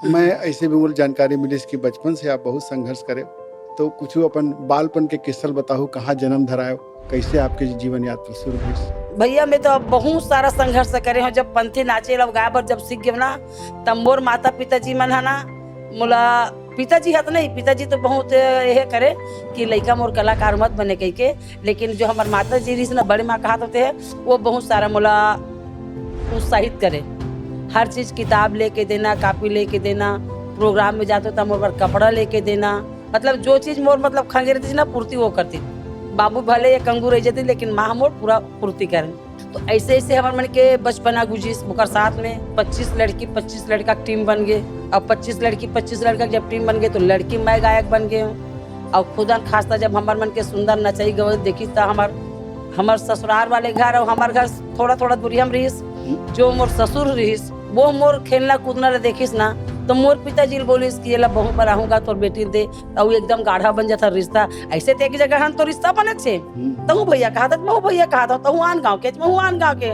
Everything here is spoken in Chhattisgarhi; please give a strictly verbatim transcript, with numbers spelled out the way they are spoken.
मैं ऐसे भी मोला जानकारी मिलिस कि बचपन से आप बहुत संघर्ष करे, तो कुछ अपन बालपन के किस्सा बताहू, कहाँ जन्म धरायो, कैसे आपके जीवन यात्रा शुरू हुई? भैया, मैं तो अब बहुत सारा संघर्ष करे हूँ। जब पंथी नाचे ला गाए बर जब सीख गए ना, तब मोर माता पिताजी मन है ना, मोला पिताजी हत नहीं, पिताजी तो बहुत यह करे कि लइका मोर कलाकार मत बने कह के, लेकिन जो हमार माता जी रहिस ना, बड़े माँ कहत होते हैं, वो बहुत सारा मोला उत्साहित करे। हर चीज, किताब लेके देना, कॉपी लेके देना, प्रोग्राम में जाते तो मोर बर कपड़ा लेके देना, मतलब जो चीज मोर मतलब खंगे रहती ना, पूर्ति वो करती। बाबू भले एक अंगू रह जाती, लेकिन माँ मोर पूरा पूर्ति करें। तो ऐसे ऐसे हमार मन के बचपना गुजिस। ओकर साथ में पच्चीस लड़की पच्चीस लड़का टीम बन गए। अब पच्चीस लड़की पच्चीस लड़का जब टीम बन गए तो लड़की मैं गायक बन गए हूँ। और खुदा खास्ता जब हमार मन के सुंदर नचाई गवे देखी त हमार हमार ससुराल वाले घर और हमार घर थोड़ा थोड़ा दूरी हम रहिस। जो मोर ससुर रहिस, वो मोर खेलना कूदना ला देखिस ना, तो मोर पिताजी ल बोलिस कि "एला बहू बनाहूंगा तोर बेटी ल दे।" और एकदम गाढ़ा बन जाता रिश्ता। ऐसे तो एक जगह हम तो रिश्ता बने छे। तहू भैया कहा था, महू भैया कहा था, तहू आन गाँव के, महू आन गाँव के।